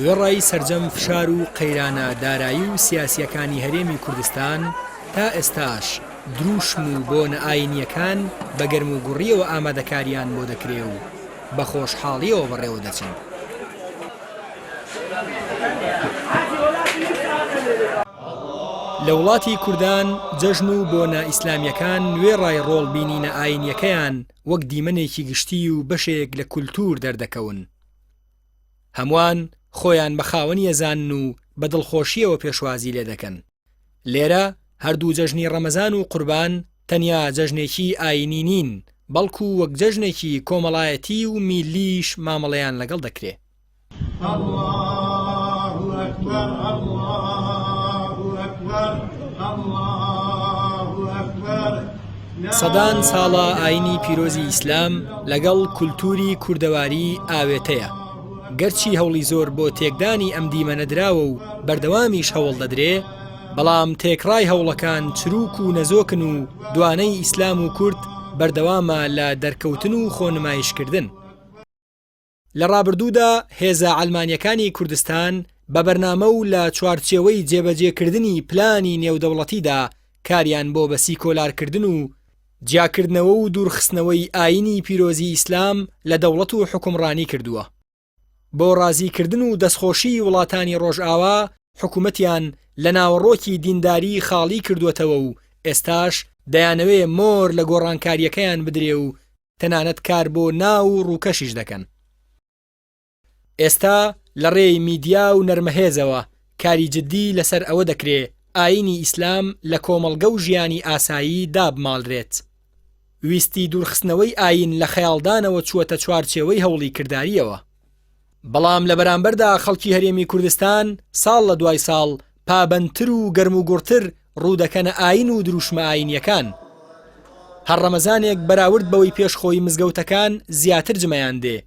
وێڕای سەرجەم فشار و قەیرانە دارایی و سیاسییەکانی هەرێمی کوردستان، تا ئێستاش درووشم و بۆنە ئایینییەکان بە گەرموگوڕییەوە ئامادەکارییان بۆ دەکرێ و بە خۆشحاڵییەوە بەڕێوە دەچن. لە وڵاتی کوردان جەژن و بۆنە ئیسلامییەکان وێڕای ڕۆڵ بینینە ئایینییەکەیان وەک دیمەنێکی گشتی و بەشێک لە کولتوور دەردەکەون. هەمووان خۆیان بە خاوەنی ئەزانن و بە دڵخۆشییەوە پێشوازی لێ دەکەن. لێرە هەردوو جەژنی ڕەمەزان و قوربان تەنیا جەژنێکی ئایینی نین، بەڵکو وەک جەژنێکی کۆمەڵایەتی و میللیش مامەڵەیان لەگەڵ دەکرێ. سەدان ساڵە ئاینی پیرۆزی ئیسلام لەگەڵ کولتووری کوردەواری ئاوێتەیە، گەرچی هەوڵی زۆر بۆ تێکدانی ئەم دیمەنە دراوە و بەردەوامیش هەوڵ دەدرێ، بەڵام تێکڕای هەوڵەکان چرووک و نەزۆکن و دوانەی ئیسلام و کورد بەردەوامە لە دەرکەوتن و خۆنمایشکردن. لە ڕابردوودا هێزە عەلمانیەکانی کوردستان بە بەرنامە و لە چوارچێوەی جێبەجێکردنی پلانی نێودەوڵەتیدا کاریان بۆ بە سیکۆلارکردن و جیاکردنەوە و دوورخستنەوەی ئایینی پیرۆزی ئیسلام لە دەوڵەت و حوکمڕانی کردووە. بۆ ڕازیکردن و دەستخۆشیی وڵاتانی ڕۆژئاوا حکومەتیان لە ناوەڕۆکی دینداری خاڵی کردووەتەوە و ئێستاش دەیانەوێ مۆر لە گۆڕانکارییەکەیان بدرێ و تەنانەت کار بۆ ناو و ڕووکەشیش دەکەن. ئێستا لە ڕێی میدیا و نەرمەهێزەوە کاری جددی لەسەر ئەوە دەکرێ ئایینی ئیسلام لە کۆمەڵگە و ژیانی ئاسایی دابماڵرێت. ویستی دوورخستنەوەی ئایین لە خەیاڵدانەوە چووەتە چوارچێوەی هەوڵی کردارییەوە. بەڵام لە بەرامبەردا خەڵکی هەرێمی کوردستان ساڵ لە دوای ساڵ پابەندتر و گەرموگوڕتر ڕوودەکەنە ئایین و دروشمە ئایینییەکان. هەر ڕەمەزانێک بەراورد بەوەی پێش خۆی مزگەوتەکان زیاتر جمەیان دێ.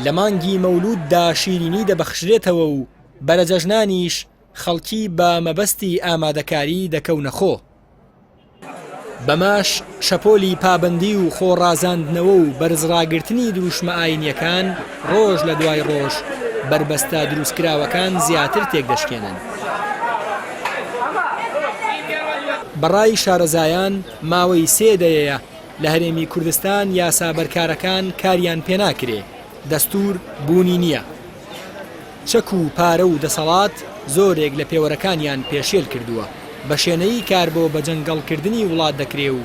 لە مانگی مەولووددا شیرینی دەبەخشرێتەوە و بەرەجەژنانیش خەڵکی بە مەبەستی ئامادەکاری دەکەونە خۆ. بەمەش شەپۆلی پابەندی و خۆ ڕازاندنەوە و بەرزڕاگرتنی دروشمە ئاینییەکان ڕۆژ لە دوای ڕۆژ بەربەستە دروستکراوەکان زیاتر تێکدەشکێنن. بە ڕای شارەزایان ماوەی سێ دەیەیە لە هەرێمی کوردستان یاسا بەرکارەکان کاریان پێناکرێ، دەستوور بوونی نییە. چەک و پارە و دەسەڵات زۆرێک لە پێوەرەکانیان پێشێل کردووە، بە شێنەیی کار بۆ بەجەنگەڵکردنی وڵات دەکرێ و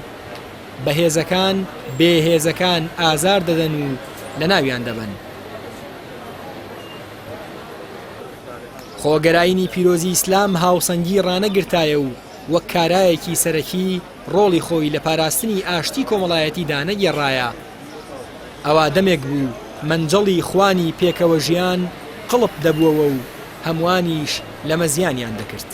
بەهێزەکان بێ هێزەکان ئازار دەدەن و لەناویان دەبەن. خۆ گەر ئاینی پیرۆزی ئیسلام هاوسەنگی ڕانەگرتایە و وەک کارایەکی سەرەکی ڕۆڵی خۆی لە پاراستنی ئاشتی کۆمەڵایەتیدا نەگێڕایە، ئەوا دەمێک بوو مەنجەڵی خوانی پێکەوە ژیان قڵپ دەبووەوە و هەمووانیش لەمە زیانیان دەکرد.